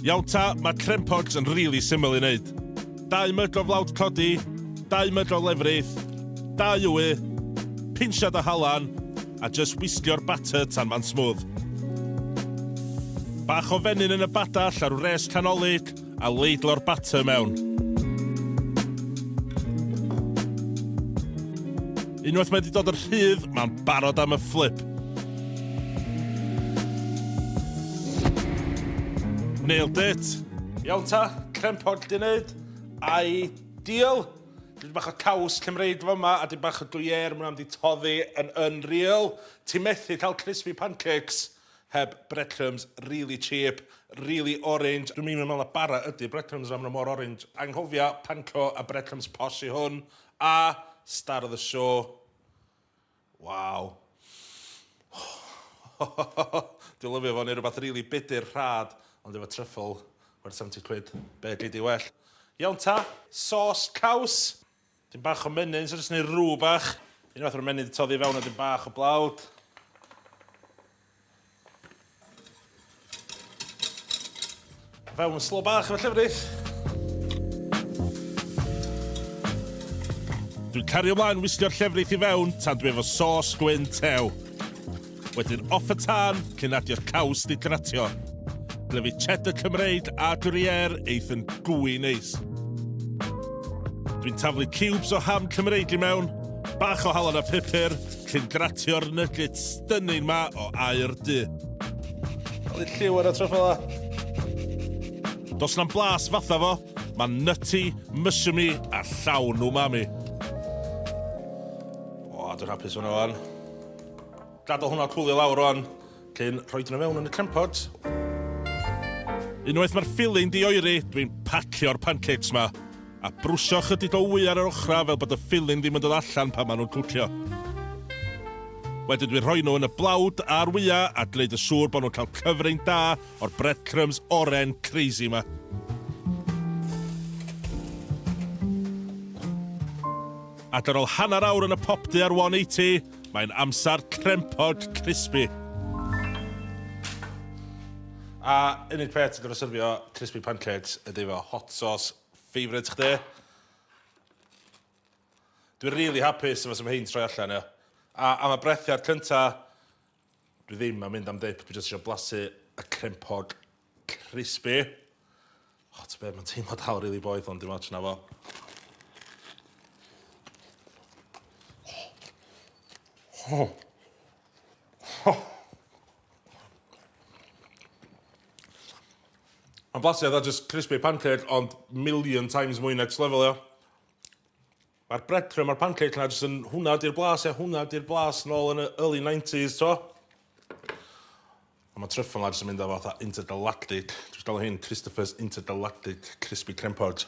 Iawn ta, mae crempogs yn rili syml i wneud. Dau myg o flawd codi, dau myg o lefrith, dau wy, pinsiad o halan, a jyst wisgio'r batter tan ma'n smooth. Bach o fenyn yn y badell ar wres canolig, a leidlo'r batter mewn. Unwaith mae wedi dod yn rhydd, mae'n barod am y fflip. Nailed it. Iawn ta, crempog di wneud. Ideal. Dipyn bach o caws Cymreig fama a dipyn bach o Gruyere, ma' hwnna mynd i toddi yn unreal. Ti'n methu cael crispy pancakes heb breadcrumbs really cheap, really orange. Dwi'm even yn meddwl na bara ydy breadcrumbs 'ma, ma' nhw mor orange. Anghofia panko a breadcrumbs posh i hwn. A star of the show. Waw. Dwi'n lyfio fo, neu rhywbeth rili budur rhad, ond efo truffle, werth 70 quid. Be gei di well? Iawn ta, sauce caws. Dim bach o menyn, so jyst neud rw bach. Unwaith ma'r menyn 'di toddi i fewn a dim bach o blawd. Fewn yn slo bach efo llefrith. Dwi'n cario mlaen wisgo'r llefrith i fewn tan dwi efo sos gwyn tew. Wedyn off y tân cyn adio'r caws di gratio. Glyfu cheddar Cymreig a Gruyere eith yn gooey neis. Dwi'n taflu cubes o ham Cymreig i mewn, bach o halen a pupur, cyn gratio'r nugget stunning ma o aur du. Cael ei lliw ar y truffle a. Does na'm blas fatha fo, mae'n nutty, mushroomy a llawn umami. O, dwi'n hapus hwnna wan. Gadael hwnna cwlio lawr rwan, cyn rhoi nhw fewn yn y crempod. Unwaith mae'r filling di oeri, dwi'n pacio'r pancakes ma. A brwsio chydig o wy ar yr ochrau fel bod y filling ddim yn dod allan pan maen nhw'n cwcio. Wedyn dwi'n rhoi nhw yn y blawd a'r wya a gwneud yn siŵr bod nhw'n cael cyfrin da o'r breadcrumbs oren crazy ma. Ac ar ôl hanner awr yn y popty ar 180, Mae'n amser crempog crispy. A unig peth ti'n gorfod syrfio crispy pancakes ydy efo hot sauce favourite chdi. Dwi'n really hapus efo sut mae hein troi allan ia. A am y brethiad cynta, dwi ddim am mynd am dip, dwi jyst eisiau blasu y crempog crispy. O, ti'n be, mae'n teimlo dal rili boeth ond dim ots na fo. Oh. Oh. Mae'n blasu fatha just crispy pancake ond million times mwy next level ia. Mae'r breadcrumb a'r pancake 'na jyst yn hwnna 'di'r blas ia, hwnna 'di'r blas nôl yn y early 90s t'o'? A ma' truffle 'na jyst yn mynd â fo fatha intergalactic. Dwi'n galw hyn Christopher's Intergalactic Crispy Crempog.